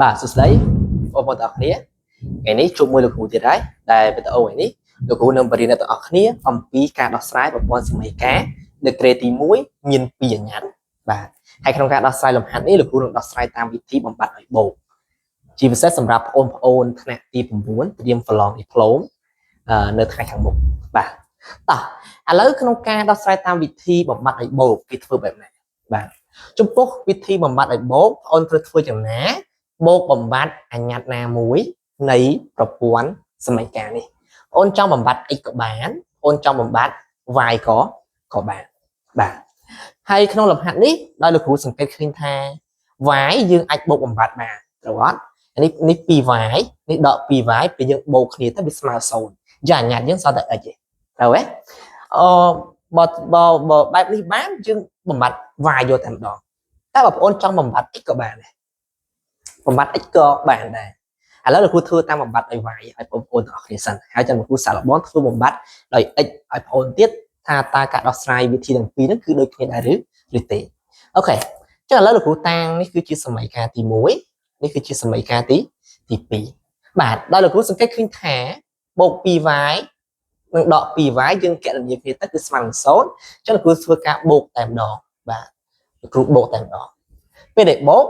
បាទសួស្តីបងប្អូនទាំងអស់គ្នាថ្ងៃនេះជួបមួយលោកគ្រូទៀតហើយដែលវីដេអូថ្ងៃនេះលោកគ្រូនឹងបរៀនអ្នកទាំងអស់គ្នាអំពីការដោះស្រាយប្រព័ន្ធសមីការនៅក្រេទី1មាន2អញ្ញត្តិបាទហើយក្នុងការដោះស្រាយលំហាត់នេះលោកគ្រូនឹងដោះស្រាយតាមវិធីបំបត្តិឲ្យបូកជាពិសេសសម្រាប់បងប្អូនថ្នាក់ទី9ត្រៀមប្រឡងឌីប្លូមនៅថ្ងៃខាងមុខបាទតោះឥឡូវក្នុងការដោះស្រាយតាមវិធីបំបត្តិឲ្យបូកគេធ្វើបែបណាបាទចំពោះវិធីបំបត្តិឲ្យបូកបងអូនត្រូវធ្វើយ៉ាងណា បូកបំបត្តិអញ្ញត្តិណាមួយនៃប្រព័ន្ធសមីការនេះអូនចង់បំបត្តិ x ក៏បានអូនចង់បំបត្តិ y ក៏បានបាទហើយក្នុងលំហាត់នេះដោយលោកគ្រូសង្កេតឃើញថា y យើងអាចបូកបំបត្តិបានត្រូវអត់នេះនេះ 2y នេះដក 2y ពេលយើងបូកគ្នាទៅវាស្មើ0យ៉ាងអញ្ញត្តិយើងសល់តែ x ទេត្រូវទេអឺបើបើបើបែបនេះបានយើងបំបត្តិ y យកតែម្ដងតែបើបងអូនចង់បំបត្តិ x ក៏បានដែរបំបត្តិ x ក៏បានដែរឥឡូវលោកគ្រូធ្វើតាមបំបត្តិឲ្យ y ឲ្យបងប្អូនទាំងអស់គ្នាសិនហើយចាំលោកគ្រូសាកល្បងធ្វើបំបត្តិដោយ x ឲ្យបងប្អូនទៀតថាតើការដោះស្រាយវិធីទាំងពីរហ្នឹងគឺដូចគ្នាដែរឬឬទេOK ចឹងឥឡូវលោកគ្រូតាំងនេះគឺជាសមីការទី1នេះគឺជាសមីការទីទី2បាទដោយលោកគ្រូសង្កេតឃើញថាបូក 2y និងដក 2y យើងគណនាគ្នាទៅគឺស្មើនឹង0ចឹងលោកគ្រូធ្វើការបូកតែម្ដងបាទលោកគ្រូបូកតែម្ដងពេលដែលបូក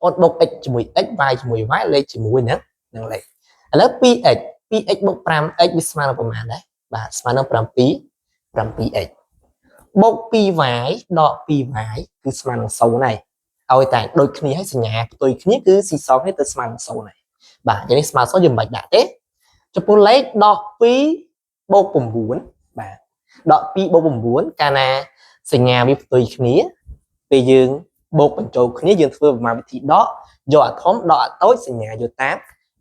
អូនបូក x ជាមួយ x y ជាមួយ y លេខជាមួយនឹងនឹងលេខឥឡូវ 2x 2x បូក 5x វាស្មើនឹងប្រមាណដែរបាទស្មើនឹង7 7x បូក 2y ដក 2y គឺស្មើនឹង0ហើយឲ្យតែដូចគ្នាហើយសញ្ញាផ្ទុយគ្នាគឺស៊ីសងគ្នាទៅស្មើនឹង0ហើយបាទយ៉ាងនេះស្មើ0យើងមិនបាច់ដាក់ទេចំពោះលេខដក2បូក9បាទដក2បូក9កាលណាសញ្ញាវាផ្ទុយគ្នាពេលយើងបូកបញ្ចូលគ្នាយើងធ្វើប្រមាណវិធីដកយកអាធំដកអាតូចសញ្ញាយកតាម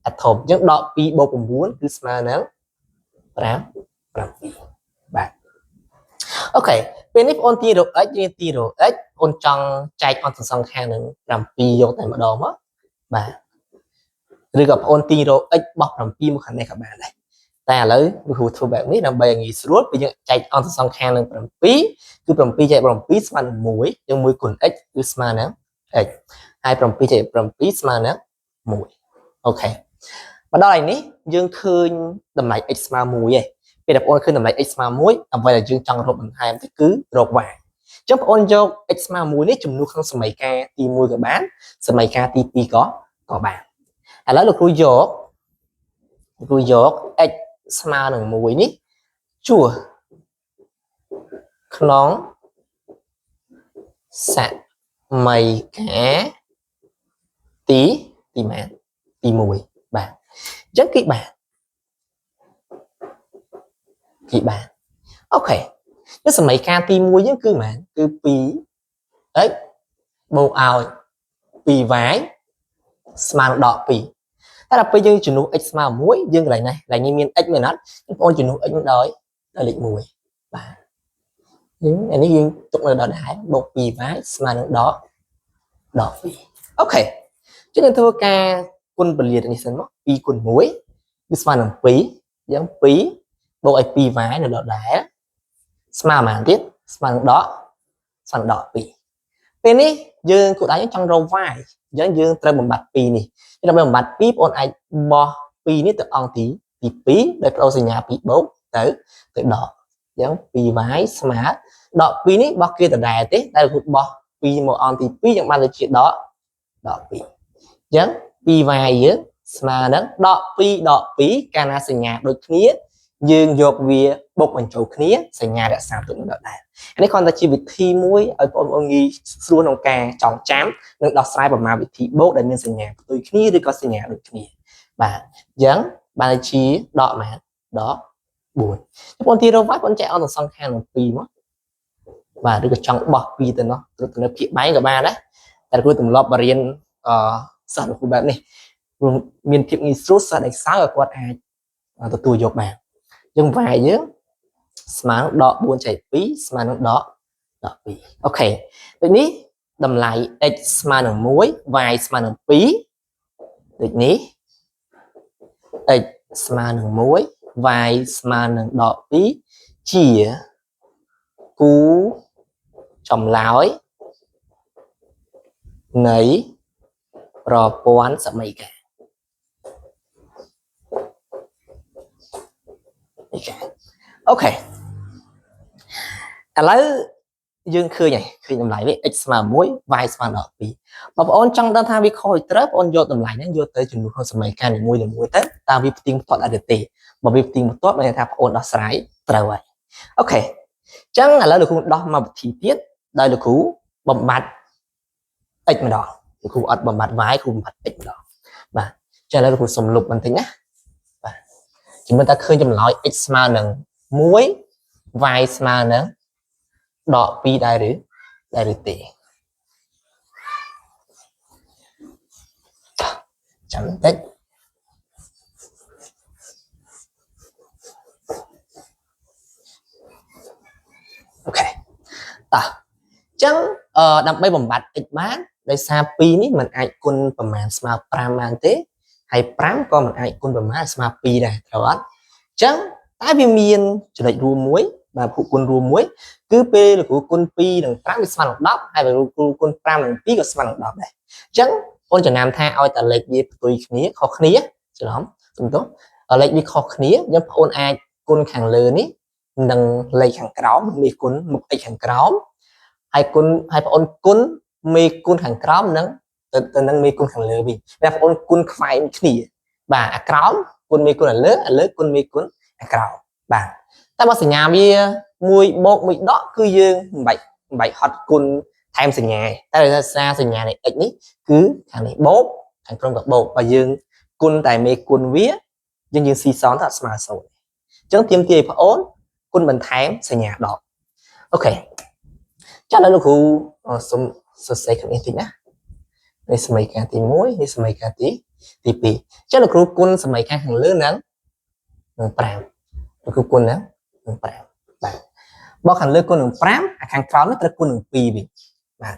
អាធំអញ្ចឹងដក2បូក9គឺស្មើនឹង5 7បាទ OK ពេលនេះបងអូនទីរក x យើងទីរក x អូនចង់ចែកអន្តសង្ខាងនឹង7យកតែម្ដងមកបាទឬក៏បងអូនទីរក x បោះ7មកខាងនេះក៏បានដែរតែឥឡូវលោកគ្រូធ្វើបែបនេះដើម្បីឲ្យងាយស្រួលពេលយើងចែកអន្តសង្ខាងនឹង7គឺ7ចែក7ស្មើនឹង1យើង1គុណ x គឺស្មើនឹង x ហើយ7ចែក7ស្មើនឹង1OK មកដល់ឯនេះយើងឃើញតម្លៃ x ស្មើ1ឯងពេលដែលបងប្អូនឃើញតម្លៃ x ស្មើ1អ្វីដែលយើងចង់រកបន្ថែមទៅគឺរក y អញ្ចឹងបងប្អូនយក x ស្មើ1នេះជំនួសក្នុងសមីការទី1ក៏បានសមីការទី2ក៏ក៏បានឥឡូវលោកគ្រូយកលោកគ្រូយក x ស្មើនឹង1នេះជួសក្នុងសមីការទីទីម៉ានទី1បាទអញ្ចឹងគេបានគេបាន OK នេះសមីការទី1យើងគឺម៉ានគឺ 2x បូកឲ្យ 2y ស្មើនឹងដក2តែដល់ពេលយើងជំនួស x ស្មើ1យើងកន្លែងនេះកន្លែងនេះមាន x មែនអត់បងប្អូនជំនួស x នឹងដោយដោយលេខ1បាទយើងអានេះយើងទុកនៅដដែលបូក 2y ស្មើនឹងដកដក2OK ចឹងយើងធ្វើការគុណពលានេះសិនមក2គុណ1វាស្មើនឹង2អញ្ចឹង2បូកឲ្យ 2y នៅដដែលស្មើប៉ុន្មានទៀតស្មើនឹងដកស្មើនឹងដក2ពេលនេះយើងគោលដៅយើងចង់រក y អញ្ចឹងយើងត្រូវបំបត្តិ2នេះដើម្បីបំបត្តិ2បងអាចបោះ2នេះទៅអង្គទីទី2ដោយប្ដូរសញ្ញាពីបូកទៅទៅដកអញ្ចឹង 2y ស្មើដក2នេះបោះគេដដែលទេតែគឺបោះ2មកអង្គទី2យើងបានទៅជាដកដក2អញ្ចឹង 2y យើងស្មើនឹងដក2ដក2កាលណាសញ្ញាដូចគ្នាយើងយកវាបុកបញ្ចូលគ្នាសញ្ញារក្សាទុកនៅដដែលនេះគ្រាន់តែជាវិធីមួយឲ្យបងប្អូនងាយស្រួលក្នុងការចងចាំនិងដោះស្រាយប្រមាណវិធីបូកដែលមានសញ្ញាផ្ទុយគ្នាឬក៏សញ្ញាដូចគ្នាបាទអញ្ចឹងបានជាដកម៉ានដក4បងប្អូនទីរក y បងចែកអន្តសង្ខារនឹង2មកបាទឬក៏ចង់បោះ2ទៅនោះទៅនៅភាគបែងក៏បានដែរតែគួរទម្លាប់បរៀនអឺសិស្សលោកគ្រូបែបនេះព្រោះមានភាពងាយស្រួលសិស្សដែលសើឲ្យគាត់អាចទទួលយកបានយើង y យើងស្មើនឹងដក4ចែក2ស្មើនឹងដកដក2OK ដូចនេះតម្លៃ x ស្មើនឹង1 y ស្មើនឹង2ដូចនេះ x ស្មើនឹង1 y ស្មើនឹងដក2ជាគូចម្លើយនៃ ប្រព័ន្ធសមីការ OK ឥឡូវយើងឃើញហើយឃើញតម្លៃវា x ស្មើ1 y ស្មើដល់2បងប្អូនចង់ដឹងថាវាខុសឬត្រូវបងប្អូនយកតម្លៃហ្នឹងយកទៅជំនួសក្នុងសមីការនីមួយៗទៅតើវាផ្ទៀងផ្ទាត់អត់ទេបើវាផ្ទៀងផ្ទាត់មានន័យថាបងប្អូនដោះស្រាយត្រូវហើយ OK អញ្ចឹងឥឡូវលោកគ្រូដោះមកវិធីទៀតដោយលោកគ្រូបំបត្តិ x ម្ដងលោកគ្រូអត់បំបត្តិ y គ្រូបំបត្តិ x ម្ដងបាទចឹងឥឡូវលោកគ្រូសុំលុបបន្តិចណាបាទជំនួសថាឃើញចម្លើយ x ស្មើនឹង1 y ស្មើនឹងដក2ដែរឬទេចាំបន្តិច OK តោះអញ្ចឹងអឺដើម្បីបំបត្តិ x បានដោយសារ2នេះมันអាចគុណប្រមាណស្មើ5បានទេហើយ5ក៏มันអាចគុណប្រមាណស្មើ2ដែរត្រូវអត់អញ្ចឹងតែវាមានចំណុចរួមមួយបាទភុគុណរួមមួយគឺពេលលោកគ្រូគុណ2និង5វាស្មើនឹង10ហើយលោកគ្រូគុណ5និង2ក៏ស្មើនឹង10ដែរអញ្ចឹងអូនចំណាំថាឲ្យតែលេខវាផ្ទុយគ្នាខុសគ្នាច្រឡំសំទោសលេខវាខុសគ្នាយើងបងអូនអាចគុណខាងលើនេះនិងលេខខាងក្រោមមេគុណមុខ x ខាងក្រោមហើយគុណហើយបងអូនគុណមេគុណខាងក្រោមនិងទៅនឹងមេគុណខាងលើវិញតែបងអូនគុណខ្វែងគ្នាបាទអាក្រោមគុណមេគុណអាលើអាលើគុណមេគុណអាក្រោមបាទតែបើសញ្ញាវាមួយបូកមួយដកគឺយើងមិនបាច់ហត់គុណថែមសញ្ញាតែដោយសារសញ្ញានៃ x នេះគឺខាងនេះបូកខាងក្រោមក៏បូកបើយើងគុណតែមេគុណវាយើងស៊ីសងទៅអត់ស្មើ0អញ្ចឹងទាមទារឲ្យបងអូនគុណបន្ថែមសញ្ញាដក OK ចាឥឡូវលោកគ្រូសូមសរសេរខាងនេះតិចណានេះសមីការទី1នេះសមីការទី2ចាលោកគ្រូគុណសមីការខាងលើនឹង5លោកគ្រូគុណនឹង5បាទបើខាងលើគុណនឹង5អាខាងក្រោមនេះត្រូវគុណនឹង2វិញបាទ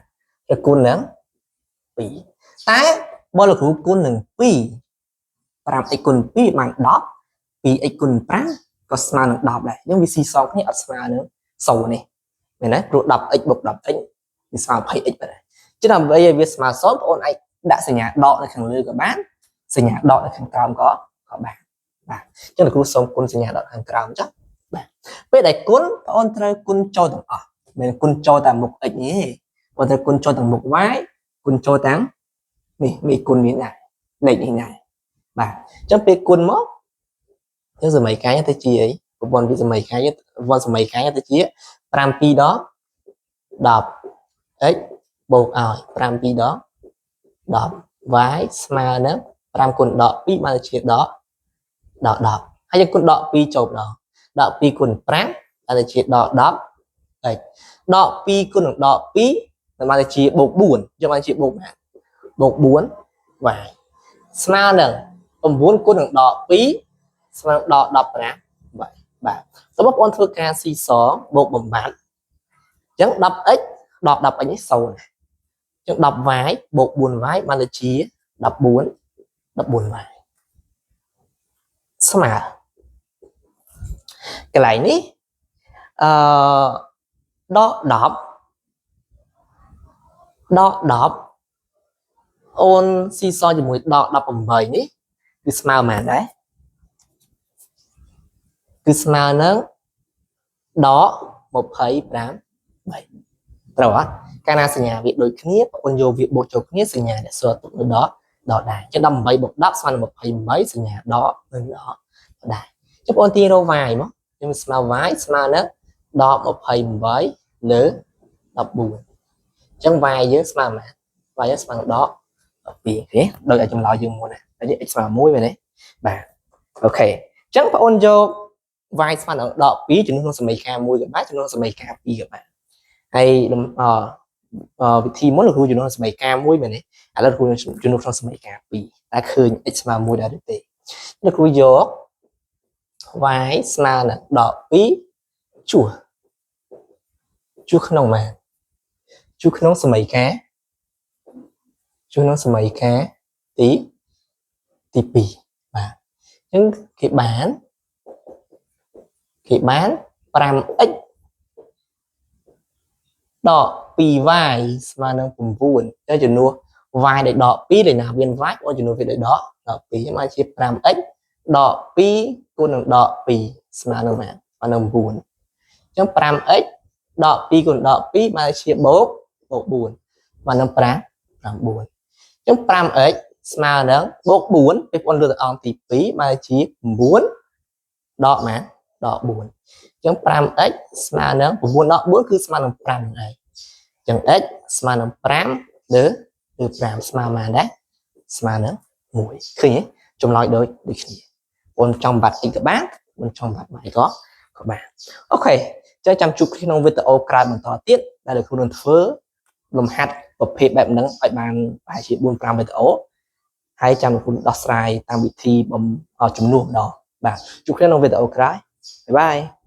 ត្រូវគុណនឹង2តែបើលោកគ្រូគុណនឹង2 5x គុណ2បាន10 2x គុណ5ក៏ស្មើនឹង10ដែរអញ្ចឹងវាស៊ីសងគ្នាអត់ស្មើនឹង0នេះមែនទេព្រោះ 10x បូក 10x វាស្មើ 20x បាទចឹងដើម្បីឲ្យវាស្មើ0បងប្អូនអាចដាក់សញ្ញាដកនៅខាងលើក៏បានសញ្ញាដកនៅខាងក្រោមក៏បានបាទអញ្ចឹងលោកគ្រូសូមគុណសញ្ញាដកខាងក្រោមចុះបាទពេលដែលគុណបងប្អូនត្រូវគុណចូលទាំងអស់មិនគុណចូលតែមុខ x នេះទេបងត្រូវគុណចូលទាំងមុខ y គុណចូលទាំងនេះមេគុណមានដែរលេខនេះដែរបាទអញ្ចឹងពេលគុណមកអញ្ចឹងសម័យកាលទៅជាអីប្រព័ន្ធវិសម័យកាលប្រព័ន្ធសម័យកាលទៅជា5 2ដង 10x បូកឲ្យ5 2ដង10 y ស្មើនឹង5គុណដក2បានជាដក10ហើយយើងគុណដក2ចូលម្ដងដក2គុណ5បានទៅជាដក10 x ដក2គុណនឹងដក2បានទៅជាបូក4យើងបានជាបូកប៉ុន្មានបូក4 y ស្មើនឹង9គុណនឹងដក2ស្មើនឹងដក15 y បាទតើបងប្អូនធ្វើការស៊ីសងបូកបំបត្តិអញ្ចឹង 10x ដក 10x នេះ0អញ្ចឹង 10y បូក 4y បានទៅជា14 y ស្មើកន្លែងនេះអឺដក10ដក10អូនស៊ីសងជាមួយដក18នេះគឺស្មើប៉ុន្មានដែរគឺស្មើនឹងដក25 3ត្រូវអត់កាលណាសញ្ញាវាដូចគ្នាបងប្អូនយកវាបូកចូលគ្នាសញ្ញាអ្នកសល់ទុកនៅដកដែរអញ្ចឹង18បូក10ស្មើនឹង28សញ្ញាដកនឹងដកដែរចុះបងប្អូនទាញរក y មកខ្ញុំស្មើ y ស្មើនឹងដក28លើ14អញ្ចឹង y យើងស្មើប៉ុន្មាន y យើងស្មើនឹងដក12 OK ដូចឲ្យចម្លើយយើងមុនណាហើយ x ស្មើ1មែនទេបាទ OK អញ្ចឹងបងប្អូនយក y ស្មើនឹងដក2ចំនួនក្នុងសមីការ1ក៏បានចំនួនសមីការ2ក៏បានហើយវិធីមុនលោកគ្រូចំនួនសមីការ1មែនទេឥឡូវគ្រូចំនួនក្នុងសមីការ2តែឃើញ x ស្មើ1ដែរឬទេលោកគ្រូយក y ស្មើនឹងដក2ជួសក្នុងមែនជួសក្នុងសមីការជួសក្នុងសមីការទី2បាទអញ្ចឹងគេបាន 5x ដក 2y ស្មើនឹង9តែចំនួន y ដោយដក2ដោយណាមាន y បងចំនួនវាដោយដកដក2មកជា 5x ដក2គុណនឹងដក2ស្មើនឹងប៉ុន្មានស្មើនឹង9អញ្ចឹង 5x ដក2គុណដក2មកជាបូកបូក4មកនឹង5 9អញ្ចឹង 5x ស្មើនឹងបូក4ពេលបងលើទៅអង្គទី2មកជា9ដកម៉ាដក4អញ្ចឹង 5x ស្មើនឹង9ដក4គឺស្មើនឹង5ហ្នឹងឯងអញ្ចឹង x ស្មើនឹង5លើលើ5ស្មើប៉ុន្មានដែរស្មើនឹង1ឃើញទេចម្លើយដូចដូចគ្នាបងចង់បាត់ x ក៏បានបងចង់បាត់ y ក៏ក៏បាន OK ចឹងចាំជួបគ្នាក្នុងវីដេអូក្រោយបន្តទៀតដែលលោកគ្រូនឹងធ្វើលំហាត់ប្រភេទបែបហ្នឹងឲ្យបានប្រហែលជា4 5វីដេអូហើយចាំលោកគ្រូដោះស្រាយតាមវិធីបំជំនួសម្ដងបាទជួបគ្នាក្នុងវីដេអូក្រោយ bye bye.